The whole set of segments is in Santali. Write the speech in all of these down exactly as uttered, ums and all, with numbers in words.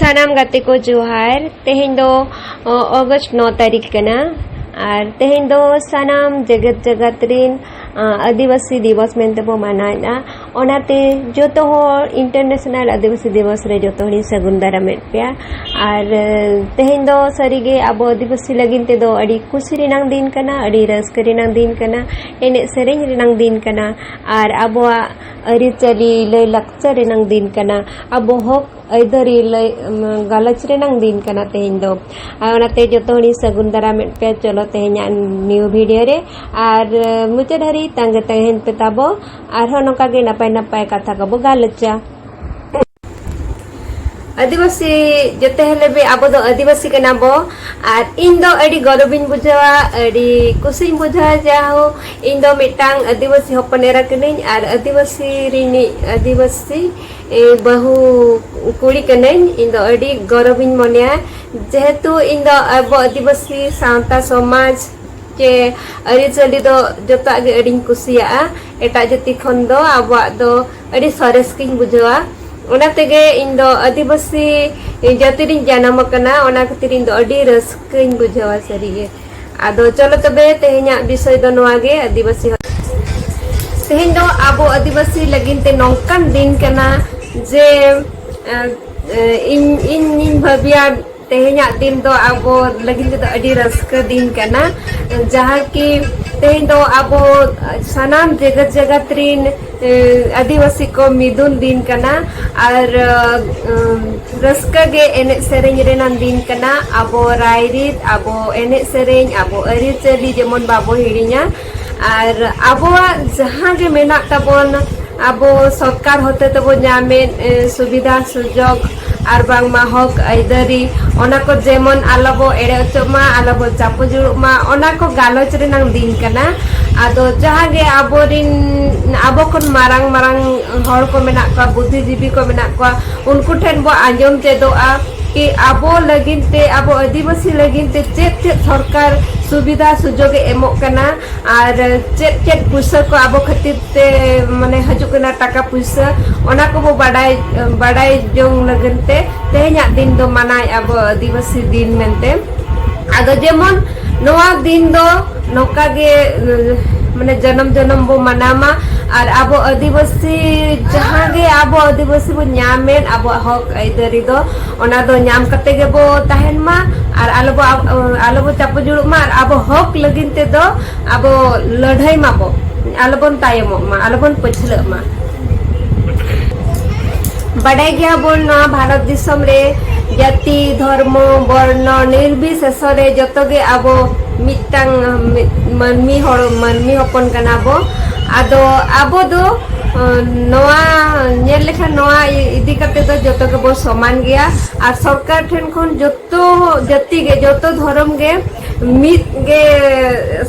ᱥᱟᱱᱟᱢ ᱜᱟᱛᱮ ᱠᱚ ᱡᱚᱦᱟᱨ᱾ ᱛᱮᱦᱮᱧ ᱫᱚ, ᱚ, ᱚᱜᱚᱥᱴ ᱱᱚ ᱛᱟᱹᱨᱤᱠᱷ ᱠᱟᱱᱟ᱾ ᱟᱨ ᱛᱮᱦᱮᱧ ᱫᱚ ᱥᱟᱱᱟᱢ ᱡᱮᱜᱮᱛ ᱡᱟᱠᱟᱛ ᱨᱤᱱ, ᱟ, ᱟᱹᱫᱤᱵᱟᱹᱥᱤ ᱫᱤᱵᱚᱥ ᱢᱮᱱᱛᱮ ᱵᱚ ᱢᱟᱱᱟᱣᱮᱫᱼᱟ᱾ ᱚᱱᱟᱛᱮ ᱡᱚᱛᱚ ᱦᱚᱲ ᱤᱱᱴᱟᱨᱱᱮᱥᱱᱟᱞ ᱟᱹᱫᱤᱵᱟᱹᱥᱤ ᱫᱤᱵᱚᱥ ᱨᱮ ᱡᱚᱛᱚ ᱦᱚᱲᱤᱧ ᱥᱟᱹᱜᱩᱱ ᱫᱟᱨᱟᱢᱮᱫ ᱯᱮᱭᱟ᱾ ᱟᱨ, ᱮ, ᱛᱮᱦᱮᱧ ᱫᱚ ᱥᱟᱹᱨᱤᱜᱮ ᱟᱵᱚ ᱟᱹᱫᱤᱵᱟᱹᱥᱤ ᱞᱟᱹᱜᱤᱫ ᱛᱮᱫᱚ ᱟᱹᱰᱤ ᱠᱩᱥᱤ ᱨᱮᱱᱟᱝ ᱫᱤᱱ ᱠᱟᱱᱟ, ᱟᱹᱰᱤ ᱨᱟᱹᱥᱠᱟᱹ ᱨᱮᱱᱟᱝ ᱫᱤᱱ ᱠᱟᱱᱟ, ᱮᱱᱮᱡ ᱥᱮᱨᱮᱧ ᱨᱮᱱᱟᱝ ᱫᱤᱱ ᱠᱟᱱᱟ᱾ ᱟᱨ ᱟᱵᱚᱣᱟᱜ ᱟᱹᱨᱤᱪᱟᱹᱞᱤ, ᱞᱟᱹᱭ ᱞᱟᱠᱪᱟᱨ ᱨᱮᱱᱟᱝ ᱫᱤᱱ ᱠᱟᱱᱟ᱾ ᱟᱵᱚ ᱦᱚᱠ ᱟᱹᱭᱫᱟᱹᱨᱤ ᱞᱟᱹᱭ, ᱩᱢ, ᱜᱟᱞᱚᱪ ᱨᱮᱱᱟᱝ ᱫᱤᱱ ᱠᱟᱱᱟ ᱛᱮᱦᱮᱧ ᱫᱚ᱾ ᱟᱨ ᱚᱱᱟᱛᱮ ᱡᱚᱛᱚ ᱦᱚᱲᱤᱧ ᱥᱟᱹᱜᱩᱱ ᱫᱟᱨᱟᱢᱮᱫ ᱯᱮᱭᱟ᱾ ᱪᱚᱞᱚ ᱛᱮᱦᱮᱧᱟᱜ ᱱᱤᱭᱩ ᱵᱷᱤᱰᱤᱭᱳ ᱨᱮ, ᱟᱨ, ᱮ, ᱢᱩᱪᱟᱹᱫ ᱫᱷᱟᱹᱨᱤᱡ ᱛᱟᱸᱜᱮ ᱛᱟᱦᱮᱱ ᱯᱮ ᱛᱟᱵᱚ᱾ ᱟᱨᱦᱚᱸ ᱱᱚᱝᱠᱟ ᱜᱮ ᱱᱟᱯᱟᱭ ᱱᱟᱯᱟᱭ ᱠᱟᱛᱷᱟ ᱠᱚᱵᱚ ᱜᱟᱞᱚᱪᱟ᱾ ᱟᱹᱫᱤᱵᱟᱹᱥᱤ, ᱡᱮᱛᱮ ᱦᱮᱞᱮ ᱵᱮ, ᱟᱵᱚ ᱫᱚ ᱟᱹᱫᱤᱵᱟᱹᱥᱤ ᱠᱟᱱᱟ ᱵᱚ᱾ ᱟᱨ ᱤᱧ ᱫᱚ ᱟᱹᱰᱤ ᱜᱚᱨᱚᱵᱤᱧ ᱵᱩᱡᱷᱟᱹᱣᱟ, ᱟᱹᱰᱤ ᱠᱩᱥᱤᱧ ᱵᱩᱡᱷᱟᱹᱣᱟ, ᱡᱟᱦᱳ ᱤᱧ ᱫᱚ ᱢᱤᱫᱴᱟᱝ ᱟᱹᱫᱤᱵᱟᱹᱥᱤ ᱦᱚᱯᱚᱱ ᱮᱨᱟ ᱠᱟᱹᱱᱟᱹᱧ ᱟᱨ ᱟᱹᱫᱤᱵᱟᱹᱥᱤ ᱨᱤᱱᱤᱡ ᱟᱹᱫᱤᱵᱟᱹᱥᱤ, ᱮ, ᱵᱟᱹᱦᱩ ᱠᱩᱲᱤ ᱠᱟᱹᱱᱟᱹᱧ᱾ ᱤᱧ ᱫᱚ ᱟᱹᱰᱤ ᱜᱚᱨᱚᱵᱤᱧ ᱢᱚᱱᱮᱭᱟ, ᱡᱮᱦᱮᱛᱩ ᱤᱧ ᱫᱚ ᱟᱵᱚ ᱟᱹᱫᱤᱵᱟᱹᱥᱤ ᱥᱟᱶᱛᱟ ᱥᱚᱢᱟᱡᱽ ᱪᱮ ᱟᱹᱨᱤᱪᱟᱹᱞᱤ ᱫᱚ ᱡᱚᱛᱚᱣᱟᱜ ᱜᱮ ᱟᱹᱰᱤᱧ ᱠᱩᱥᱤᱭᱟᱜᱼᱟ᱾ ᱮᱴᱟᱜ ᱡᱟᱹᱛᱤ ᱠᱷᱚᱱ ᱫᱚ ᱟᱵᱚᱣᱟᱜ ᱫᱚ ᱟᱹᱰᱤ ᱥᱚᱨᱮᱥ ᱜᱤᱧ ᱵᱩᱡᱷᱟᱹᱣᱟ᱾ ᱚᱱᱟ ᱛᱮᱜᱮ ᱤᱧ ᱫᱚ ᱟᱹᱫᱤᱵᱟᱹᱥᱤ ᱡᱟᱹᱛᱤ ᱨᱤᱧ ᱡᱟᱱᱟᱢ ᱟᱠᱟᱱᱟ, ᱚᱱᱟ ᱠᱷᱟᱹᱛᱤᱨ ᱤᱧ ᱫᱚ ᱟᱹᱰᱤ ᱨᱟᱹᱥᱠᱟᱹᱧ ᱵᱩᱡᱷᱟᱹᱣᱟ ᱥᱟᱹᱨᱤᱜᱮ᱾ ᱟᱫᱚ ᱪᱚᱞᱚ ᱛᱚᱵᱮ, ᱛᱮᱦᱮᱧᱟᱜ ᱵᱤᱥᱚᱭ ᱫᱚ ᱱᱚᱣᱟ ᱜᱮ, ᱟᱹᱫᱤᱵᱟᱹᱥᱤ ᱦᱚᱲ᱾ ᱛᱮᱦᱮᱧ ᱫᱚ ᱟᱵᱚ ᱟᱹᱫᱤᱵᱟᱹᱥᱤ ᱞᱟᱹᱜᱤᱫ ᱛᱮ ᱱᱚᱝᱠᱟᱱ ᱫᱤᱱ ᱠᱟᱱᱟ ᱡᱮ, ᱮ, ᱮ, ᱤᱧ, ᱤᱧ, ᱤᱧ ᱵᱷᱟᱹᱵᱤᱭᱟ ᱛᱮᱦᱮᱧᱟᱜ ᱫᱤᱱ ᱫᱚ ᱟᱵᱚ ᱞᱟᱹᱜᱤᱫ ᱛᱮᱫᱚ ᱟᱹᱰᱤ ᱨᱟᱹᱥᱠᱟᱹ ᱫᱤᱱ ᱠᱟᱱᱟ, ᱡᱟᱦᱟᱸ ᱠᱤ ᱛᱮᱦᱮᱧ ᱫᱚ ᱟᱵᱚ ᱥᱟᱱᱟᱢ ᱡᱮᱜᱮᱛ ᱡᱟᱠᱟᱛ ᱨᱤᱱ, ᱮ, ᱟᱹᱫᱤᱵᱟᱹᱥᱤ ᱠᱚ ᱢᱤᱫᱩᱱ ᱫᱤᱱ ᱠᱟᱱᱟ᱾ ᱟᱨ, ᱮ, ᱨᱟᱹᱥᱠᱟᱹ ᱜᱮ ᱮᱱᱮᱡ ᱥᱮᱨᱮᱧ ᱨᱮᱱᱟᱜ ᱫᱤᱱ ᱠᱟᱱᱟ᱾ ᱟᱵᱚ ᱨᱟᱭᱨᱤᱛ, ᱟᱵᱚ ᱮᱱᱮᱡ ᱥᱮᱨᱮᱧ, ᱟᱵᱚ ᱟᱹᱨᱤᱪᱟᱹᱞᱤ ᱡᱮᱢᱚᱱ ᱵᱟᱵᱚ ᱦᱤᱲᱤᱧᱟ᱾ ᱟᱨ ᱟᱵᱚᱣᱟᱜ ᱡᱟᱦᱟᱸ ᱜᱮ ᱢᱮᱱᱟᱜ ᱛᱟᱵᱚᱱ, ᱟᱵᱚ ᱥᱚᱨᱠᱟᱨ ᱦᱚᱛᱮ ᱛᱮᱵᱚ ᱧᱟᱢᱮᱫ, ᱮ, ᱥᱩᱵᱤᱫᱷᱟ ᱥᱩᱡᱳᱜᱽ ᱟᱨ ᱵᱟᱝᱢᱟ ᱦᱚᱠ ᱟᱹᱭᱫᱟᱹᱨᱤ, ᱚᱱᱟ ᱠᱚ ᱡᱮᱢᱚᱱ ᱟᱞᱚ ᱵᱚ ᱮᱲᱮ ᱦᱚᱪᱚᱜ ᱢᱟ, ᱟᱞᱚ ᱵᱚ ᱪᱟᱯᱚ ᱡᱩᱲᱩᱜ ᱢᱟ, ᱚᱱᱟ ᱠᱚ ᱜᱟᱞᱚᱪ ᱨᱮᱱᱟᱝ ᱫᱤᱱ ᱠᱟᱱᱟ᱾ ᱟᱫᱚ ᱡᱟᱦᱟᱸ ᱜᱮ ᱟᱵᱚᱨᱤᱱ, ᱟᱵᱚ ᱠᱷᱚᱱ ᱢᱟᱨᱟᱝ ᱢᱟᱨᱟᱝ ᱦᱚᱲ ᱠᱚ ᱢᱮᱱᱟᱜ ᱠᱚᱣᱟ, ᱵᱩᱫᱽᱫᱷᱤᱡᱤᱵᱤ ᱠᱚ ᱢᱮᱱᱟᱜ ᱠᱚᱣᱟ, ᱩᱱᱠᱩ ᱴᱷᱮᱱ ᱵᱚ ᱟᱸᱡᱚᱢ ᱪᱮᱫᱚᱜᱼᱟ᱾ ᱠᱤ ᱟᱵᱚ ᱞᱟᱹᱜᱤᱫ ᱛᱮ, ᱟᱵᱚ ᱟᱹᱫᱤᱵᱟᱹᱥᱤ ᱞᱟᱹᱜᱤᱫ ᱛᱮ ᱪᱮᱫ ᱪᱮᱫ ᱥᱚᱨᱠᱟᱨ ᱥᱩᱵᱤᱫᱷᱟ ᱥᱩᱡᱳᱜᱽ ᱮ ᱮᱢᱚᱜ ᱠᱟᱱᱟ ᱟᱨ ᱪᱮᱫ ᱪᱮᱫ ᱯᱩᱭᱥᱟᱹ ᱠᱚ ᱟᱵᱚ ᱠᱷᱟᱹᱛᱤᱨ ᱛᱮ, ᱢᱟᱱᱮ, ᱦᱤᱡᱩᱜ ᱠᱟᱱᱟ ᱴᱟᱠᱟ ᱯᱩᱭᱥᱟᱹ, ᱚᱱᱟ ᱠᱚᱵᱚ ᱵᱟᱰᱟᱭ, ᱵᱟᱰᱟᱭ ᱡᱚᱝ ᱞᱟᱹᱜᱤᱫ ᱛᱮ ᱛᱮᱦᱮᱧᱟᱜ ᱫᱤᱱ ᱫᱚ ᱢᱟᱱᱟᱣᱮᱫᱼᱟ ᱵᱚ ᱟᱹᱫᱤᱵᱟᱹᱥᱤ ᱫᱤᱱ ᱢᱮᱱᱛᱮ᱾ ᱟᱫᱚ ᱡᱮᱢᱚᱱ ᱱᱚᱣᱟ ᱫᱤᱱ ᱫᱚ ᱱᱚᱝᱠᱟ ᱜᱮ, ᱢᱟᱱᱮ, ᱡᱚᱱᱚᱢ ᱡᱚᱱᱚᱢ ᱵᱚ ᱢᱟᱱᱟᱣ ᱢᱟ᱾ ᱟᱨ ᱟᱵᱚ ᱟᱹᱫᱤᱵᱟᱹᱥᱤ, ᱡᱟᱦᱟᱸ ᱜᱮ ᱟᱵᱚ ᱟᱹᱫᱤᱵᱟᱹᱥᱤ ᱵᱚ ᱧᱟᱢᱮᱫ, ᱟᱵᱚᱣᱟᱜ ᱦᱚᱠ ᱟᱹᱭᱫᱟᱹᱨᱤ ᱫᱚ, ᱚᱱᱟ ᱫᱚ ᱧᱟᱢ ᱠᱟᱛᱮ ᱜᱮᱵᱚ ᱛᱟᱦᱮᱱ ᱢᱟ᱾ ᱟᱨ ᱟᱞᱚ ᱵᱚ, ᱟᱞᱚ ᱵᱚ ᱪᱟᱯᱚ ᱡᱩᱲᱩᱜ ᱢᱟ᱾ ᱟᱨ ᱟᱵᱚ ᱦᱚᱠ ᱞᱟᱹᱜᱤᱫ ᱛᱮᱫᱚ ᱟᱵᱚ ᱞᱟᱹᱲᱦᱟᱹᱭ ᱢᱟᱵᱚ, ᱟᱞᱚ ᱵᱚᱱ ᱛᱟᱭᱚᱢᱚᱜ ᱢᱟ, ᱟᱞᱚ ᱵᱚᱱ ᱯᱟᱹᱪᱷᱞᱟᱹᱜ ᱢᱟ᱾ ᱵᱟᱰᱟᱭ ᱜᱮᱭᱟᱵᱚᱱ, ᱱᱚᱣᱟ ᱵᱷᱟᱨᱚᱛ ᱫᱤᱥᱚᱢ ᱨᱮ ᱡᱟᱹᱛᱤ, ᱫᱷᱚᱨᱢᱚ, ᱵᱚᱨᱱᱚ ᱱᱤᱨᱵᱤᱥᱮᱥᱚ ᱨᱮ ᱡᱚᱛᱚ ᱜᱮ ᱟᱵᱚ ᱢᱤᱫᱴᱟᱝ, ᱢᱤᱫ ᱢᱟᱹᱱᱢᱤ ᱦᱚᱲ, ᱢᱟᱹᱱᱢᱤ ᱦᱚᱯᱚᱱ ᱠᱟᱱᱟ ᱵᱚ᱾ ᱟᱫᱚ ᱟᱵᱚ ᱫᱚ, ᱟᱸ, ᱱᱚᱣᱟ ᱧᱮᱞ ᱞᱮᱠᱷᱟᱱ ᱱᱚᱣᱟ ᱤᱫᱤ ᱠᱟᱛᱮ ᱫᱚ ᱡᱚᱛᱚ ᱜᱮᱵᱚ ᱥᱚᱢᱟᱱ ᱜᱮᱭᱟ᱾ ᱟᱨ ᱥᱚᱨᱠᱟᱨ ᱴᱷᱮᱱ ᱠᱷᱚᱱ ᱡᱚᱛᱚ ᱡᱟᱹᱛᱤ ᱜᱮ, ᱡᱚᱛᱚ ᱫᱷᱚᱨᱚᱢ ᱜᱮ ᱢᱤᱫ ᱜᱮ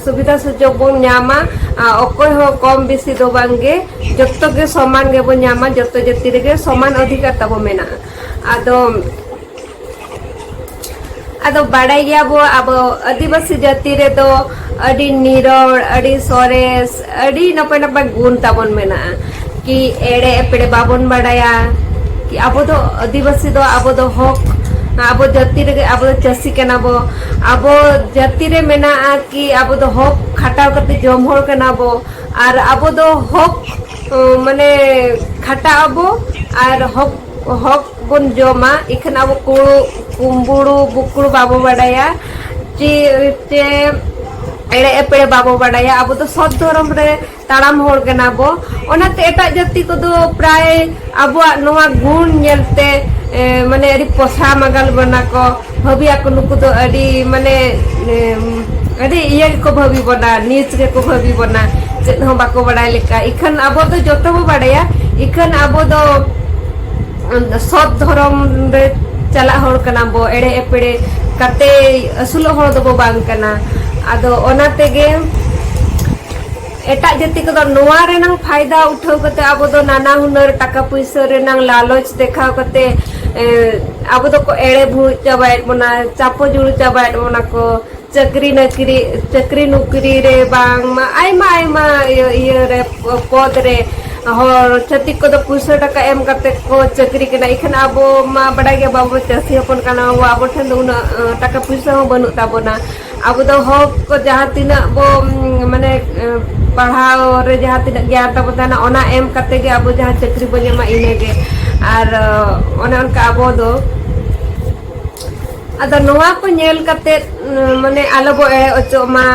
ᱥᱩᱵᱤᱫᱷᱟ ᱥᱩᱡᱳᱜᱽ ᱵᱚᱱ ᱧᱟᱢᱟ᱾ ᱟᱨ ᱚᱠᱚᱭ ᱦᱚᱸ ᱠᱚᱢ ᱵᱮᱥᱤ ᱫᱚ ᱵᱟᱝ ᱜᱮ, ᱡᱚᱛᱚ ᱜᱮ ᱥᱚᱢᱟᱱ ᱜᱮᱵᱚᱱ ᱧᱟᱢᱟ᱾ ᱡᱚᱛᱚ ᱡᱟᱹᱛᱤ ᱨᱮᱜᱮ ᱥᱚᱢᱟᱱ ᱚᱫᱷᱤᱠᱟᱨ ᱛᱟᱵᱚ ᱢᱮᱱᱟᱜᱼᱟ᱾ ᱟᱫᱚ, ᱟᱫᱚ ᱵᱟᱲᱟᱭ ᱜᱮᱭᱟᱵᱚ, ᱟᱵᱚ ᱟᱹᱫᱤᱵᱟᱹᱥᱤ ᱡᱟᱹᱛᱤ ᱨᱮᱫᱚ ᱟᱹᱰᱤ ᱱᱤᱨᱚᱲ, ᱟᱹᱰᱤ ᱥᱚᱨᱮᱥ, ᱟᱹᱰᱤ ᱱᱟᱯᱟᱭ ᱱᱟᱯᱟᱭ ᱜᱩᱱ ᱛᱟᱵᱚᱱ ᱢᱮᱱᱟᱜᱼᱟ᱾ ᱠᱤ ᱮᱲᱮ ᱮᱯᱲᱮ ᱵᱟᱵᱚᱱ ᱵᱟᱲᱟᱭᱟ, ᱠᱤ ᱟᱵᱚ ᱫᱚ ᱟᱹᱫᱤᱵᱟᱹᱥᱤ ᱫᱚ, ᱟᱵᱚ ᱫᱚ ᱦᱚᱠ, ᱟᱵᱚ ᱡᱟᱹᱛᱤ ᱨᱮᱜᱮ, ᱟᱵᱚ ᱫᱚ ᱪᱟᱹᱥᱤ ᱠᱟᱱᱟ ᱵᱚ, ᱟᱵᱚ ᱡᱟᱹᱛᱤ ᱨᱮ ᱢᱮᱱᱟᱜᱼᱟ ᱠᱤ ᱟᱵᱚ ᱫᱚ ᱦᱚᱠ ᱠᱷᱟᱴᱟᱣ ᱠᱟᱛᱮ ᱡᱚᱢ ᱦᱚᱲ ᱠᱟᱱᱟ ᱵᱚ᱾ ᱟᱨ ᱟᱵᱚ ᱫᱚ ᱦᱚᱠ, ᱢᱟᱱᱮ, ᱠᱷᱟᱴᱟᱜ ᱟᱵᱚ ᱟᱨ ᱦᱚᱠ, ᱦᱚᱠ ᱵᱚᱱ ᱡᱚᱢᱟ᱾ ᱤᱠᱷᱟᱹᱱ ᱟᱵᱚ ᱠᱩᱲᱩ, ᱠᱩᱢᱵᱩᱲᱩ ᱵᱩᱠᱩᱲ ᱵᱟᱵᱚ ᱵᱟᱰᱟᱭᱟ, ᱪᱮ, ᱪᱮ ᱮᱲᱮ ᱮᱯᱮᱲᱮ ᱵᱟᱵᱚ ᱵᱟᱰᱟᱭᱟ᱾ ᱟᱵᱚ ᱫᱚ ᱥᱚᱛ ᱫᱷᱚᱨᱚᱢ ᱨᱮ ᱛᱟᱲᱟᱢ ᱦᱚᱲ ᱠᱟᱱᱟ ᱵᱚ᱾ ᱚᱱᱟᱛᱮ ᱮᱴᱟᱜ ᱡᱟᱹᱛᱤ ᱠᱚᱫᱚ ᱯᱨᱟᱭ ᱟᱵᱚᱣᱟᱜ ᱱᱚᱣᱟ ᱜᱩᱱ ᱧᱮᱞᱛᱮ, ᱮ, ᱢᱟᱱᱮ, ᱟᱹᱰᱤ ᱯᱚᱥᱟ ᱢᱟᱜᱟᱞ ᱵᱚᱱᱟ ᱠᱚ, ᱵᱷᱟᱹᱵᱤᱭᱟᱠᱚ ᱱᱩᱠᱩ ᱫᱚ ᱟᱹᱰᱤ, ᱢᱟᱱᱮ, ᱮ, ᱟᱹᱰᱤ ᱤᱭᱟᱹ ᱜᱮᱠᱚ ᱵᱷᱟᱹᱵᱤ ᱵᱚᱱᱟ, ᱱᱤᱪ ᱜᱮᱠᱚ ᱵᱷᱟᱹᱵᱤ ᱵᱚᱱᱟ, ᱪᱮᱫ ᱦᱚᱸ ᱵᱟᱠᱚ ᱵᱟᱲᱟᱭ ᱞᱮᱠᱟ᱾ ᱤᱠᱷᱟᱹᱱ ᱟᱵᱚ ᱫᱚ ᱡᱚᱛᱚ ᱵᱚ ᱵᱟᱲᱟᱭᱟ, ᱤᱠᱷᱟᱹᱱ ᱟᱵᱚ ᱫᱚ ᱥᱚᱛ ᱫᱷᱚᱨᱚᱢ ᱨᱮ ᱪᱟᱞᱟᱜ ᱦᱚᱲ ᱠᱟᱱᱟ ᱵᱚ, ᱮᱲᱮ ᱮᱯᱮᱲᱮ ᱠᱟᱛᱮ ᱟᱹᱥᱩᱞᱚᱜ ᱦᱚᱲ ᱫᱚᱵᱚ ᱵᱟᱝ ᱠᱟᱱᱟ᱾ ᱟᱫᱚ ᱚᱱᱟ ᱛᱮᱜᱮ ᱮᱴᱟᱜ ᱡᱟᱹᱛᱤ ᱠᱚᱫᱚ ᱱᱚᱣᱟ ᱨᱮᱱᱟᱝ ᱯᱷᱟᱭᱫᱟ ᱩᱴᱷᱟᱹᱣ ᱠᱟᱛᱮ ᱟᱵᱚ ᱫᱚ ᱱᱟᱱᱟ ᱦᱩᱱᱟᱹᱨ ᱴᱟᱠᱟ ᱯᱩᱭᱥᱟᱹ ᱨᱮᱱᱟᱝ ᱞᱟᱞᱚᱪ ᱫᱮᱠᱷᱟᱣ ᱠᱟᱛᱮ, ᱮ, ᱟᱵᱚ ᱫᱚᱠᱚ ᱮᱲᱮ ᱵᱷᱩᱲᱩᱡ ᱪᱟᱵᱟᱭᱮᱫ ᱵᱚᱱᱟ, ᱪᱟᱯᱚ ᱡᱩᱲᱩ ᱪᱟᱵᱟᱭᱮᱫ ᱵᱚᱱᱟ ᱠᱚ᱾ ᱪᱟᱹᱠᱨᱤ ᱱᱟᱹᱠᱨᱤ, ᱪᱟᱹᱠᱨᱤ ᱱᱩᱠᱨᱤ ᱨᱮ ᱵᱟᱝᱢᱟ ᱟᱭᱢᱟ ᱟᱭᱢᱟ ᱤᱭᱟᱹ, ᱤᱭᱟᱹ ᱨᱮ, ᱯᱚᱫᱽ ᱨᱮ ᱦᱚᱲ ᱪᱷᱟᱹᱛᱤᱠ ᱠᱚᱫᱚ ᱯᱩᱭᱥᱟᱹ ᱴᱟᱠᱟ ᱮᱢ ᱠᱟᱛᱮ ᱠᱚ ᱪᱟᱹᱠᱨᱤ ᱠᱟᱱᱟ᱾ ᱤᱠᱷᱟᱹᱱ ᱟᱵᱚ ᱢᱟ ᱵᱟᱰᱟᱭ ᱜᱮ ᱵᱟᱵᱚ ᱪᱟᱹᱥᱤ ᱦᱚᱯᱚᱱ ᱠᱟᱱᱟ, ᱟᱵᱚ ᱴᱷᱮᱱ ᱫᱚ ᱩᱱᱟᱹᱜ ᱴᱟᱠᱟ ᱯᱩᱭᱥᱟᱹ ᱦᱚᱸ ᱵᱟᱹᱱᱩᱜ ᱛᱟᱵᱚᱱᱟ᱾ ᱟᱵᱚ ᱫᱚ ᱦᱚᱠ ᱠᱚ ᱡᱟᱦᱟᱸ ᱛᱤᱱᱟᱹᱜ ᱵᱚ ᱢᱟᱱᱮ ᱯᱟᱲᱦᱟᱣ ᱨᱮ ᱡᱟᱦᱟᱸ ᱛᱤᱱᱟᱹᱜ ᱜᱮᱭᱟᱱ ᱛᱟᱵᱚ ᱛᱟᱦᱮᱱᱟ, ᱚᱱᱟ ᱮᱢ ᱠᱟᱛᱮ ᱜᱮ ᱟᱵᱚ ᱡᱟᱦᱟᱸ ᱪᱟᱹᱠᱨᱤ ᱵᱚ ᱧᱟᱢᱟ ᱤᱱᱟᱹᱜᱮ᱾ ᱟᱨ ᱚᱱᱮ ᱚᱱᱠᱟ ᱟᱵᱚ ᱫᱚ ᱟᱫᱚ ᱱᱚᱣᱟ ᱠᱚ ᱧᱮᱞ ᱠᱟᱛᱮ ᱢᱟᱱᱮ ᱟᱞᱚ ᱵᱚ ᱮᱲᱮ ᱚᱪᱚᱜ ᱢᱟ,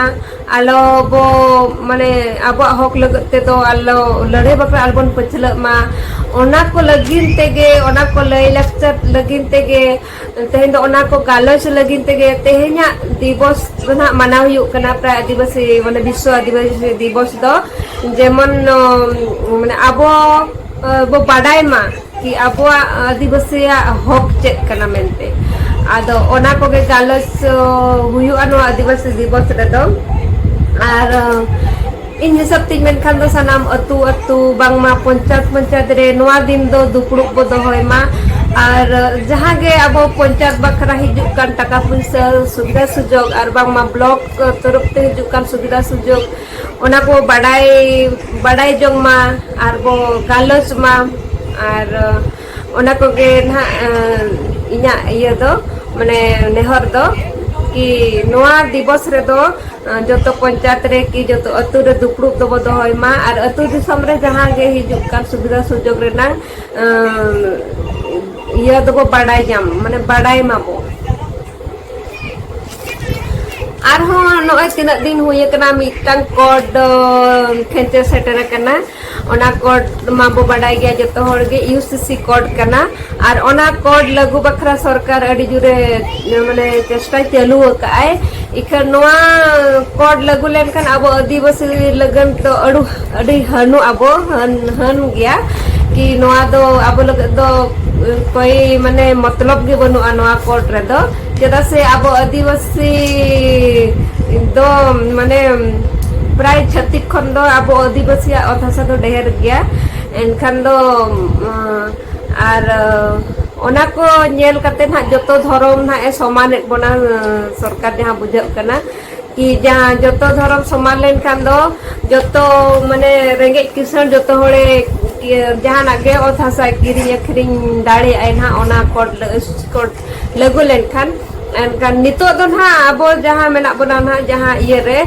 ᱟᱞᱚ ᱵᱚ ᱢᱟᱱᱮ ᱟᱵᱚᱣᱟᱜ ᱦᱚᱠ ᱞᱟᱹᱜᱤᱫ ᱛᱮᱫᱚ ᱟᱞᱚ ᱞᱟᱹᱲᱦᱟᱹᱭ ᱵᱟᱠᱷᱨᱟ ᱟᱞᱚ ᱵᱚᱱ ᱯᱟᱹᱪᱷᱞᱟᱹᱜ ᱢᱟ᱾ ᱚᱱᱟ ᱠᱚ ᱞᱟᱹᱜᱤᱫ ᱛᱮᱜᱮ, ᱚᱱᱟ ᱠᱚ ᱞᱟᱹᱭ ᱞᱟᱠᱪᱟᱨ ᱞᱟᱹᱜᱤᱫ ᱛᱮᱜᱮ ᱛᱮᱦᱮᱧ ᱫᱚ ᱚᱱᱟ ᱠᱚ ᱜᱟᱞᱚᱪ ᱞᱟᱹᱜᱤᱫ ᱛᱮᱜᱮ ᱛᱮᱦᱮᱧᱟᱜ ᱫᱤᱵᱚᱥ ᱫᱚ ᱱᱟᱦᱟᱜ ᱢᱟᱱᱟᱣ ᱦᱩᱭᱩᱜ ᱠᱟᱱᱟ, ᱯᱨᱟᱭ ᱟᱹᱫᱤᱵᱟᱹᱥᱤ ᱢᱟᱱᱮ ᱵᱤᱥᱥᱚ ᱟᱹᱫᱤᱵᱟᱹᱥᱤ ᱫᱤᱵᱚᱥ ᱫᱚ᱾ ᱡᱮᱢᱚᱱ ᱢᱟᱱᱮ ᱟᱵᱚ ᱵᱚ ᱵᱟᱰᱟᱭ ᱢᱟ ᱠᱤ ᱟᱵᱚᱣᱟᱜ ᱟᱹᱫᱤᱵᱟᱹᱥᱤᱭᱟᱜ ᱦᱚᱠ ᱪᱮᱫ ᱠᱟᱱᱟ ᱢᱮᱱᱛᱮ᱾ ᱟᱫᱚ ᱚᱱᱟ ᱠᱚᱜᱮ ᱜᱟᱞᱚᱪ ᱦᱩᱭᱩᱜᱼᱟ ᱱᱚᱣᱟ ᱟᱹᱫᱤᱵᱟᱹᱥᱤ ᱫᱤᱵᱚᱥ ᱨᱮᱫᱚ᱾ ᱟᱨ ᱤᱧ ᱦᱤᱥᱟᱹᱵ ᱛᱤᱧ ᱢᱮᱱᱠᱷᱟᱱ ᱫᱚ ᱥᱟᱱᱟᱢ ᱟᱹᱛᱩ ᱟᱹᱛᱩ ᱵᱟᱝᱢᱟ ᱯᱚᱧᱪᱟᱭᱮᱛ ᱯᱚᱧᱪᱟᱭᱮᱛ ᱨᱮ ᱱᱚᱣᱟ ᱫᱤᱱ ᱫᱚ ᱫᱩᱯᱲᱩᱵ ᱵᱚ ᱫᱚᱦᱚᱭ ᱢᱟ᱾ ᱟᱨ ᱡᱟᱦᱟᱸ ᱜᱮ ᱟᱵᱚ ᱯᱚᱧᱪᱟᱭᱮᱛ ᱵᱟᱠᱷᱨᱟ ᱦᱤᱡᱩᱜ ᱠᱟᱱ ᱴᱟᱠᱟ ᱯᱩᱭᱥᱟᱹ ᱥᱩᱵᱤᱫᱷᱟ ᱥᱩᱡᱳᱜᱽ ᱟᱨ ᱵᱟᱝᱢᱟ ᱵᱞᱚᱠ ᱛᱚᱨᱚᱯ ᱛᱮ ᱦᱤᱡᱩᱜ ᱠᱟᱱ ᱥᱩᱵᱤᱫᱷᱟ ᱥᱩᱡᱳᱜᱽ, ᱚᱱᱟ ᱠᱚ ᱵᱟᱰᱟᱭ ᱵᱟᱰᱟᱭ ᱡᱚᱝ ᱢᱟ ᱟᱨ ᱵᱚ ᱜᱟᱞᱚᱪ ᱢᱟ᱾ ᱟᱨ ᱚᱱᱟ ᱠᱚᱜᱮ ᱱᱟᱦᱟᱜ ᱤᱧᱟᱹᱜ ᱤᱭᱟᱹ ᱫᱚ ᱢᱟᱱᱮ ᱱᱮᱦᱚᱨ ᱫᱚ ᱠᱤ ᱱᱚᱣᱟ ᱫᱤᱵᱚᱥ ᱨᱮᱫᱚ ᱡᱚᱛᱚ ᱯᱚᱧᱪᱟᱭᱮᱛ ᱨᱮ ᱠᱤ ᱡᱚᱛᱚ ᱟᱹᱛᱩ ᱨᱮ ᱫᱩᱯᱲᱩᱵ ᱫᱚᱵᱚ ᱫᱚᱦᱚᱭ ᱢᱟ ᱟᱨ ᱟᱹᱛᱩ ᱫᱤᱥᱚᱢ ᱨᱮ ᱡᱟᱦᱟᱸ ᱜᱮ ᱦᱤᱡᱩᱜ ᱠᱟᱱ ᱥᱩᱵᱤᱫᱷᱟ ᱥᱩᱡᱳᱜᱽ ᱨᱮᱱᱟᱜ ᱤᱭᱟᱹ ᱫᱚᱵᱚ ᱵᱟᱰᱟᱭ ᱧᱟᱢ, ᱢᱟᱱᱮ ᱵᱟᱰᱟᱭ ᱢᱟᱵᱚ᱾ ᱟᱨᱦᱚᱸ ᱱᱚᱜᱼᱚᱭ ᱛᱤᱱᱟᱹᱜ ᱫᱤᱱ ᱦᱩᱭ ᱟᱠᱟᱱᱟ, ᱢᱤᱫᱴᱟᱝ ᱠᱳᱰ ᱠᱷᱮᱸᱪᱮ ᱥᱮᱴᱮᱨ ᱟᱠᱟᱱᱟ᱾ ᱚᱱᱟ ᱠᱳᱰ ᱢᱟᱵᱚ ᱵᱟᱰᱟᱭ ᱜᱮᱭᱟ ᱡᱚᱛᱚ ᱦᱚᱲ ᱜᱮ, ᱤᱭᱩ ᱥᱤ ᱥᱤ ᱠᱳᱰ ᱠᱟᱱᱟ᱾ ᱟᱨ ᱚᱱᱟ ᱠᱳᱰ ᱞᱟᱹᱜᱩ ᱵᱟᱠᱷᱨᱟ ᱥᱚᱨᱠᱟᱨ ᱟᱹᱰᱤ ᱡᱳᱨᱮ ᱢᱟᱱᱮ ᱪᱮᱥᱴᱟᱭ ᱪᱟᱹᱞᱩ ᱟᱠᱟᱫ ᱟᱭ᱾ ᱤᱠᱷᱟᱹᱱ ᱱᱚᱣᱟ ᱠᱳᱰ ᱞᱟᱹᱜᱩ ᱞᱮᱱᱠᱷᱟᱱ ᱟᱵᱚ ᱟᱹᱫᱤᱵᱟᱹᱥᱤ ᱞᱟᱹᱜᱤᱫ ᱫᱚ ᱟᱹᱰᱩ ᱟᱹᱰᱤ ᱦᱟᱹᱱᱩ ᱟᱵᱚ ᱦᱟᱹᱱ ᱦᱟᱹᱱ ᱜᱮᱭᱟ ᱠᱤ ᱱᱚᱣᱟ ᱫᱚ ᱟᱵᱚ ᱞᱟᱹᱜᱤᱫ ᱫᱚ ᱠᱚᱭ ᱢᱟᱱᱮ ᱢᱚᱛᱞᱚᱵ ᱜᱮ ᱵᱟᱹᱱᱩᱜᱼᱟ ᱱᱚᱣᱟ ᱠᱳᱰ ᱨᱮᱫᱚ᱾ ᱪᱮᱫᱟᱜ ᱥᱮ ᱟᱵᱚ ᱟᱹᱫᱤᱵᱟᱹᱥᱤ ᱫᱚ ᱢᱟᱱᱮ ᱯᱨᱟᱭ ᱪᱷᱟᱹᱛᱤᱠ ᱠᱷᱚᱱ ᱫᱚ ᱟᱵᱚ ᱟᱹᱫᱤᱵᱟᱹᱥᱤᱭᱟᱜ ᱚᱛ ᱦᱟᱥᱟ ᱫᱚ ᱰᱷᱮᱨ ᱜᱮᱭᱟ᱾ ᱮᱱᱠᱷᱟᱱ ᱫᱚ ᱟᱨ ᱚᱱᱟ ᱠᱚ ᱧᱮᱞ ᱠᱟᱛᱮ ᱱᱟᱦᱟᱜ ᱡᱚᱛᱚ ᱫᱷᱚᱨᱚᱢ ᱱᱟᱦᱟᱜ ᱮ ᱥᱚᱢᱟᱱᱮᱫ ᱵᱚᱱᱟ᱾ ᱥᱚᱨᱠᱟᱨ ᱡᱟᱦᱟᱸ ᱵᱩᱡᱷᱟᱹᱜ ᱠᱟᱱᱟ ᱠᱤ ᱡᱟᱦᱟᱸ ᱡᱚᱛᱚ ᱫᱷᱚᱨᱚᱢ ᱥᱚᱢᱟᱱ ᱞᱮᱱᱠᱷᱟᱱ ᱫᱚ ᱡᱚᱛᱚ ᱢᱟᱱᱮ ᱨᱮᱸᱜᱮᱡ ᱠᱤᱥᱟᱹᱬ ᱡᱚᱛᱚ ᱦᱚᱲᱮ ᱡᱟᱦᱟᱱᱟᱜ ᱜᱮ ᱚᱛ ᱦᱟᱥᱟ ᱠᱤᱨᱤᱧ ᱟᱹᱠᱷᱨᱤᱧ ᱫᱟᱲᱮᱭᱟᱜᱼᱟᱭ ᱱᱟᱦᱟᱜ ᱚᱱᱟ ᱠᱳᱰ ᱠᱳᱰ ᱞᱟᱹᱜᱩ ᱞᱮᱱᱠᱷᱟᱱ᱾ ᱮᱱᱠᱷᱟᱱ ᱱᱤᱛᱚᱜ ᱫᱚ ᱱᱟᱦᱟᱜ ᱟᱵᱚ ᱡᱟᱦᱟᱸ ᱢᱮᱱᱟᱜ ᱵᱚᱱᱟ ᱱᱟᱦᱟᱜ ᱡᱟᱦᱟᱸ ᱤᱭᱟᱹ ᱨᱮ,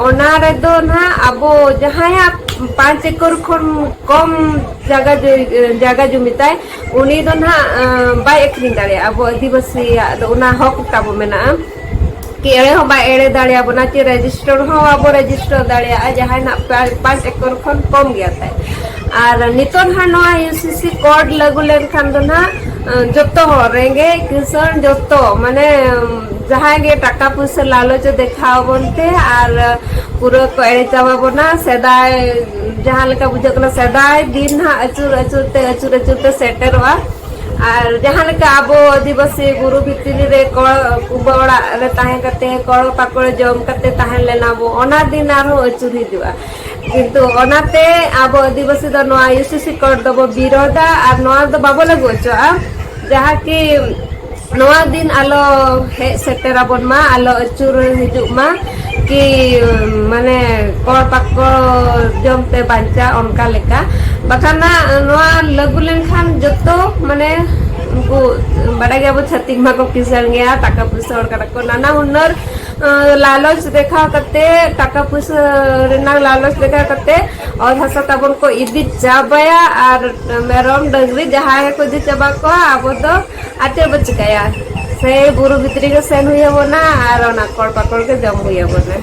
ᱚᱱᱟ ᱨᱮᱫᱚ ᱱᱟᱦᱟᱜ ᱟᱵᱚ ᱡᱟᱦᱟᱸᱭᱟᱜ ᱯᱟᱸᱪ ᱮᱠᱚᱨ ᱠᱷᱚᱱ ᱠᱚᱢ ᱡᱟᱭᱜᱟ ᱡᱚ-, ᱡᱟᱭᱜᱟ ᱡᱩᱢᱤ ᱛᱟᱭ, ᱩᱱᱤ ᱫᱚ ᱱᱟᱦᱟᱜ ᱵᱟᱭ ᱟᱹᱠᱷᱨᱤᱧ ᱫᱟᱲᱮᱭᱟᱜᱼᱟ᱾ ᱟᱵᱚ ᱟᱹᱫᱤᱵᱟᱹᱥᱤᱭᱟᱜ ᱫᱚ ᱚᱱᱟ ᱦᱚᱠ ᱛᱟᱵᱚ ᱢᱮᱱᱟᱜᱼᱟ ᱠᱤ ᱮᱲᱮ ᱦᱚᱸ ᱵᱟᱭ ᱮᱲᱮ ᱫᱟᱲᱮᱭᱟᱵᱚᱱᱟ ᱠᱤ ᱨᱮᱡᱤᱥᱴᱟᱨ ᱦᱚᱸ ᱟᱵᱚ ᱨᱮᱡᱤᱥᱴᱟᱨ ᱫᱟᱲᱮᱭᱟᱜᱼᱟ ᱡᱟᱦᱟᱸᱭ ᱱᱟᱦᱟᱜ ᱯᱟᱸᱪ ᱮᱠᱚᱨ ᱠᱷᱚᱱ ᱠᱚᱢ ᱜᱮᱭᱟ ᱛᱟᱭ᱾ ᱟᱨ ᱱᱤᱛᱚᱜ ᱱᱟᱦᱟᱜ ᱱᱚᱣᱟ ᱤᱭᱩ ᱥᱤ ᱥᱤ ᱠᱳᱰ ᱞᱟᱹᱜᱩ ᱞᱮᱱᱠᱷᱟᱱ ᱫᱚ ᱱᱟᱦᱟᱜ ᱡᱚᱛᱚ ᱦᱚᱲ ᱨᱮᱸᱜᱮᱡ ᱠᱤᱥᱟᱹᱬ ᱡᱚᱛᱚ ᱢᱟᱱᱮ ᱡᱟᱦᱟᱸᱭ ᱜᱮ ᱴᱟᱠᱟ ᱯᱩᱭᱥᱟᱹ ᱞᱟᱞᱚᱪ ᱮ ᱫᱮᱠᱷᱟᱣ ᱟᱵᱚᱱ ᱛᱮ ᱟᱨ ᱯᱩᱨᱟᱹ ᱠᱚ ᱮᱲᱮ ᱪᱟᱵᱟ ᱵᱚᱱᱟ᱾ ᱥᱮᱫᱟᱭ ᱡᱟᱦᱟᱸ ᱞᱮᱠᱟ ᱵᱩᱡᱷᱟᱹᱜ ᱠᱟᱱᱟ ᱥᱮᱫᱟᱭ ᱫᱤᱱ ᱱᱟᱦᱟᱜ ᱟᱹᱪᱩᱨ ᱟᱹᱪᱩᱨ ᱛᱮ ᱟᱹᱪᱩᱨ ᱟᱹᱪᱩᱨ ᱛᱮ ᱥᱮᱴᱮᱨᱚᱜᱼᱟ᱾ ᱟᱨ ᱡᱟᱦᱟᱸ ᱞᱮᱠᱟ ᱟᱵᱚ ᱟᱹᱫᱤᱵᱟᱹᱥᱤ ᱵᱩᱨᱩ ᱵᱷᱤᱛᱨᱤ ᱨᱮ ᱠᱚ-, ᱠᱩᱵᱟᱹ ᱚᱲᱟᱜ ᱨᱮ ᱛᱟᱦᱮᱸ ᱠᱟᱛᱮ ᱠᱚᱲ ᱯᱟᱠᱚᱲ ᱡᱚᱢ ᱠᱟᱛᱮ ᱛᱟᱦᱮᱸ ᱞᱮᱱᱟ ᱵᱚ, ᱚᱱᱟ ᱫᱤᱱ ᱟᱨᱦᱚᱸ ᱟᱹᱪᱩᱨ ᱦᱤᱡᱩᱜᱼᱟ᱾ ᱠᱤᱱᱛᱩ ᱚᱱᱟᱛᱮ ᱟᱵᱚ ᱟᱹᱫᱤᱵᱟᱹᱥᱤ ᱫᱚ ᱱᱚᱣᱟ ᱤᱭᱩ ᱥᱤ ᱥᱤ ᱠᱳᱰ ᱫᱚᱵᱚ ᱵᱤᱨᱳᱫᱟ ᱟᱨ ᱱᱚᱣᱟ ᱫᱚ ᱵᱟᱵᱚ ᱞᱟᱹᱜᱩ ᱦᱚᱪᱚᱜᱼᱟ, ᱡᱟᱦᱟᱸ ᱠᱤ ᱱᱚᱣᱟ ᱫᱤᱱ ᱟᱞᱚ ᱦᱮᱡ ᱥᱮᱴᱮᱨ ᱟᱵᱚᱱ ᱢᱟ, ᱟᱞᱚ ᱟᱹᱪᱩᱨ ᱦᱤᱡᱩᱜ ᱢᱟ ᱠᱤ ᱢᱟᱱᱮ ᱠᱚᱲ ᱯᱟᱠᱚᱲ ᱡᱚᱢ ᱛᱮ ᱵᱟᱧᱪᱟᱜ ᱚᱱᱠᱟ ᱞᱮᱠᱟ᱾ ᱵᱟᱠᱷᱟᱱ ᱱᱟᱜ ᱱᱚᱣᱟ ᱞᱟᱹᱜᱩ ᱞᱮᱱᱠᱷᱟᱱ ᱡᱚᱛᱚ ᱢᱟᱱᱮ ᱩᱱᱠᱩ ᱵᱟᱰᱟᱭ ᱜᱮᱭᱟᱵᱚ ᱪᱷᱟᱹᱛᱤᱠ ᱢᱟᱠᱚ ᱠᱤᱥᱟᱹᱬ ᱜᱮᱭᱟ, ᱴᱟᱠᱟ ᱯᱩᱭᱥᱟᱹ ᱦᱚᱲ ᱠᱟᱱᱟ ᱠᱚ, ᱱᱟᱱᱟ ᱦᱩᱱᱟᱹᱨ ᱟᱸ, ᱞᱟᱞᱚᱪ ᱫᱮᱠᱷᱟᱣ ᱠᱟᱛᱮ, ᱴᱟᱠᱟ ᱯᱩᱭᱥᱟᱹ ᱨᱮᱱᱟᱜ ᱞᱟᱞᱚᱪ ᱫᱮᱠᱷᱟᱣ ᱠᱟᱛᱮ ᱚᱛ ᱦᱟᱥᱟ ᱛᱟᱵᱚᱱ ᱠᱚ ᱤᱫᱤ ᱪᱟᱵᱟᱭᱟ ᱟᱨ ᱢᱮᱨᱚᱢ ᱰᱟᱹᱝᱨᱤ ᱡᱟᱦᱟᱸᱭ ᱜᱮᱠᱚ ᱤᱫᱤ ᱪᱟᱵᱟ ᱠᱚᱣᱟ, ᱟᱵᱚ ᱫᱚ ᱟᱨ ᱪᱮᱫ ᱵᱚ ᱪᱤᱠᱟᱹᱭᱟ? ᱥᱮ ᱵᱩᱨᱩ ᱵᱷᱤᱛᱨᱤ ᱜᱮ ᱥᱮᱱ ᱦᱩᱭ ᱟᱵᱚᱱᱟ ᱟᱨ ᱚᱱᱟ ᱠᱚᱲ ᱯᱟᱠᱚᱲ ᱜᱮ ᱡᱚᱢ ᱦᱩᱭ ᱟᱵᱚᱱᱟ᱾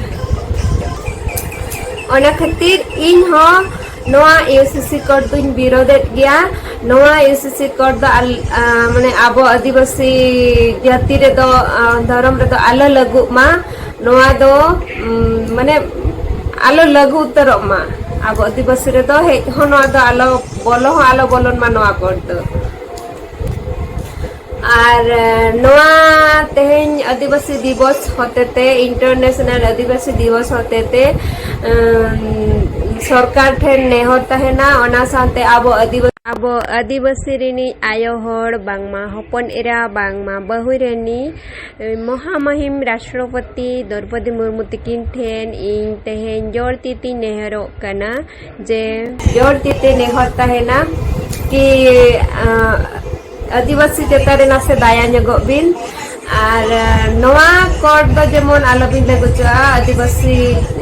ᱚᱱᱟ ᱠᱷᱟᱹᱛᱤᱨ ᱤᱧ ᱦᱚᱸ ᱱᱚᱣᱟ ᱤᱭᱩ ᱥᱤ ᱥᱤ ᱠᱳᱰ ᱫᱚᱧ ᱵᱤᱨᱳᱫᱮᱫ ᱜᱮᱭᱟ᱾ ᱱᱚᱣᱟ ᱤᱭᱩ ᱥᱤ ᱥᱤ ᱠᱳᱰ ᱫᱚ ᱟᱞ-, ᱟ, ᱢᱟᱱᱮ ᱟᱵᱚ ᱟᱹᱫᱤᱵᱟᱹᱥᱤ ᱡᱟᱹᱛᱤ ᱨᱮᱫᱚ, ᱟ, ᱫᱷᱚᱨᱚᱢ ᱨᱮᱫᱚ ᱟᱞᱚ ᱞᱟᱹᱜᱩᱜ ᱢᱟ᱾ ᱱᱚᱣᱟ ᱫᱚ, ᱩᱢ, ᱢᱟᱱᱮ ᱟᱞᱚ ᱞᱟᱹᱜᱩ ᱩᱛᱟᱹᱨᱚᱜ ᱢᱟ᱾ ᱟᱵᱚ ᱟᱹᱫᱤᱵᱟᱹᱥᱤ ᱨᱮᱫᱚ ᱦᱮᱡ ᱦᱚᱸ ᱱᱚᱣᱟ ᱫᱚ ᱟᱞᱚ ᱵᱚᱞᱚ ᱦᱚᱸ ᱟᱞᱚ ᱵᱚᱞᱚᱱ ᱢᱟ ᱱᱚᱣᱟ ᱠᱳᱰ ᱫᱚ᱾ ᱟᱨ, ᱮ, ᱱᱚᱣᱟ ᱛᱮᱦᱮᱧ ᱟᱹᱫᱤᱵᱟᱹᱥᱤ ᱫᱤᱵᱚᱥ ᱦᱚᱛᱮᱛᱮ, ᱤᱱᱴᱟᱨᱱᱮᱥᱱᱟᱞ ᱟᱹᱫᱤᱵᱟᱹᱥᱤ ᱫᱤᱵᱚᱥ ᱦᱚᱛᱮᱛᱮ, ᱮᱢ, ᱥᱚᱨᱠᱟᱨ ᱴᱷᱮᱱ ᱱᱮᱦᱚᱨ ᱛᱟᱦᱮᱱᱟ, ᱚᱱᱟ ᱥᱟᱶᱛᱮ ᱟᱵᱚ ᱟᱹᱫᱤᱵᱟᱹᱥᱤ ᱟᱵᱚ ᱟᱹᱫᱤᱵᱟᱹᱥᱤ ᱨᱤᱱᱤᱡ ᱟᱭᱳ ᱦᱚᱲ, ᱵᱟᱝᱢᱟ ᱦᱚᱯᱚᱱ ᱮᱨᱟ, ᱵᱟᱝᱢᱟ ᱵᱟᱹᱦᱩ ᱨᱟᱹᱱᱤ, ᱢᱚᱦᱟᱢᱚᱦᱤᱢ ᱨᱟᱥᱴᱨᱚᱯᱚᱛᱤ ᱫᱨᱚᱣᱯᱚᱫᱤ ᱢᱩᱨᱢᱩ ᱛᱤᱠᱤᱱ ᱴᱷᱮᱱ ᱤᱧ ᱛᱮᱦᱮᱧ ᱡᱳᱨ ᱛᱤᱛᱤᱧ ᱱᱮᱦᱚᱨᱚᱜ ᱠᱟᱱᱟ ᱡᱮ, ᱡᱳᱨ ᱛᱤᱛᱤ ᱱᱮᱦᱚᱨ ᱛᱟᱦᱮᱱᱟ ᱠᱤ, ᱟᱸ, ᱟᱹᱫᱤᱵᱟᱹᱥᱤ ᱪᱮᱛᱟᱱ ᱨᱮ ᱱᱟᱥᱮ ᱫᱟᱭᱟ ᱧᱚᱜᱚᱜ ᱵᱤᱱ᱾ ᱟᱨ, ᱟᱸ, ᱱᱚᱣᱟ ᱠᱳᱰ ᱫᱚ ᱡᱮᱢᱚᱱ ᱟᱞᱚᱵᱤᱱ ᱞᱟᱹᱜᱩ ᱦᱚᱪᱚᱣᱟᱜᱼᱟ, ᱟᱹᱫᱤᱵᱟᱹᱥᱤ,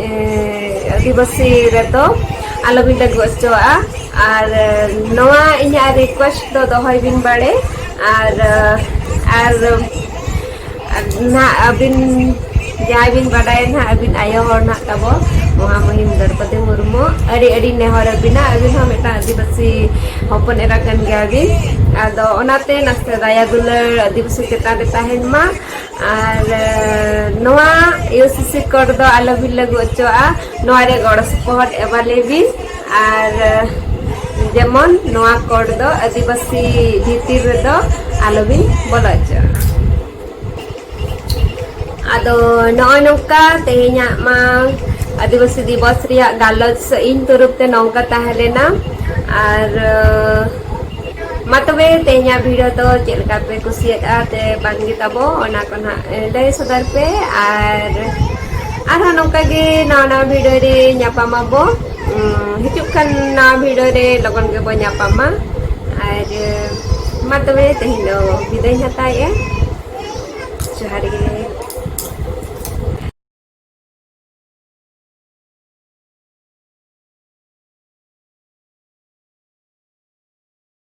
ᱮᱸ, ᱟᱹᱫᱤᱵᱟᱹᱥᱤ ᱨᱮᱫᱚ ᱟᱞᱚᱵᱤᱱ ᱞᱟᱹᱜᱩ ᱦᱚᱪᱚᱣᱟᱜᱼᱟ᱾ ᱟᱨ, ᱟᱸ, ᱱᱚᱣᱟ ᱤᱧᱟᱹᱜ ᱨᱤᱠᱩᱭᱮᱥᱴ ᱫᱚ ᱫᱚᱦᱚᱭ ᱵᱤᱱ ᱵᱟᱲᱮ᱾ ᱟᱨ, ᱟᱸ, ᱟᱨ, ᱟᱨ ᱱᱟᱦᱟᱜ ᱟᱹᱵᱤᱱ ᱡᱟᱦᱟᱸᱭ ᱵᱤᱱ ᱵᱟᱰᱟᱭᱟ ᱱᱟᱦᱟᱜ, ᱟᱹᱵᱤᱱ ᱟᱭᱳ ᱦᱚᱲ ᱱᱟᱦᱟᱜ ᱛᱟᱵᱚ, ᱢᱚᱦᱟᱢᱩᱦᱤᱢ ᱫᱨᱚᱣᱯᱚᱫᱤ ᱢᱩᱨᱢᱩ, ᱟᱹᱰᱤ ᱟᱹᱰᱤ ᱱᱮᱦᱚᱨ ᱟᱹᱵᱤᱱᱟ, ᱟᱹᱵᱤᱱ ᱦᱚᱸ ᱢᱤᱫᱴᱟᱝ ᱟᱹᱫᱤᱵᱟᱹᱥᱤ ᱦᱚᱯᱚᱱ ᱮᱨᱟ ᱠᱟᱱ ᱜᱮᱭᱟ ᱵᱤᱱ᱾ ᱟᱫᱚ ᱚᱱᱟᱛᱮ ᱱᱟᱥᱮ ᱫᱟᱭᱟ ᱫᱩᱞᱟᱹᱲ ᱟᱹᱫᱤᱵᱟᱹᱥᱤ ᱪᱮᱛᱟᱱ ᱨᱮ ᱛᱟᱦᱮᱱ ᱢᱟ᱾ ᱟᱨ, ᱮ, ᱱᱚᱣᱟ ᱤᱭᱩ ᱥᱤ ᱥᱤ ᱠᱳᱰ ᱫᱚ ᱟᱞᱚ ᱵᱤᱱ ᱞᱟᱹᱜᱩ ᱦᱚᱪᱚᱣᱟᱜᱼᱟ᱾ ᱱᱚᱣᱟ ᱨᱮ ᱜᱚᱲᱚ ᱥᱚᱯᱚᱦᱚᱫ ᱮᱢᱟ ᱞᱮ ᱵᱤᱱ᱾ ᱟᱨ, ᱮ, ᱡᱮᱢᱚᱱ ᱱᱚᱣᱟ ᱠᱳᱰ ᱫᱚ ᱟᱹᱫᱤᱵᱟᱹᱥᱤ ᱵᱷᱤᱛᱤᱨ ᱨᱮᱫᱚ ᱟᱞᱚ ᱵᱤᱱ ᱵᱚᱞᱚ ᱦᱚᱪᱚᱣᱟᱜᱼᱟ᱾ ᱟᱫᱚ ᱱᱚᱜᱼᱚᱭ ᱱᱚᱝᱠᱟ ᱛᱮᱦᱮᱧᱟᱜ ᱢᱟ ᱟᱹᱫᱤᱵᱟᱹᱥᱤ ᱫᱤᱵᱚᱥ ᱨᱮᱭᱟᱜ ᱜᱟᱞᱚᱪ ᱤᱧ ᱛᱚᱨᱚᱯ ᱛᱮ ᱱᱚᱝᱠᱟ ᱛᱟᱦᱮᱸ ᱞᱮᱱᱟ᱾ ᱟᱨ, ᱟᱸ, ᱢᱟ ᱛᱚᱵᱮ ᱛᱮᱦᱮᱧᱟᱜ ᱵᱷᱤᱰᱤᱭᱳ ᱫᱚ ᱪᱮᱫ ᱞᱮᱠᱟ ᱯᱮ ᱠᱩᱥᱤᱭᱟᱫᱼᱟ ᱥᱮ ᱵᱟᱝ ᱜᱮ ᱛᱟᱵᱚ, ᱚᱱᱟ ᱠᱚ ᱱᱟᱦᱟᱜ, ᱮ, ᱞᱟᱹᱭ ᱥᱚᱫᱚᱨ ᱯᱮ᱾ ᱟᱨ ᱟᱨᱦᱚᱸ ᱱᱚᱝᱠᱟ ᱜᱮ ᱱᱟᱣᱟ ᱱᱟᱣᱟ ᱵᱷᱤᱰᱤᱭᱳ ᱨᱮ ᱧᱟᱯᱟᱢ ᱟᱵᱚ᱾ ᱩᱸ, ᱦᱤᱡᱩᱜ ᱠᱟᱱ ᱱᱟᱣᱟ ᱵᱷᱤᱰᱤᱭᱳ ᱨᱮ ᱞᱚᱜᱚᱱ ᱜᱮᱵᱚ ᱧᱟᱯᱟᱢᱟ᱾ ᱟᱨ, ᱮ, ᱢᱟ ᱛᱚᱵᱮ ᱛᱮᱦᱮᱧ ᱫᱚ ᱵᱤᱫᱟᱹᱭ ᱦᱟᱛᱟᱣᱮᱫᱼᱟ᱾ ᱡᱚᱦᱟᱨ ᱜᱮ᱾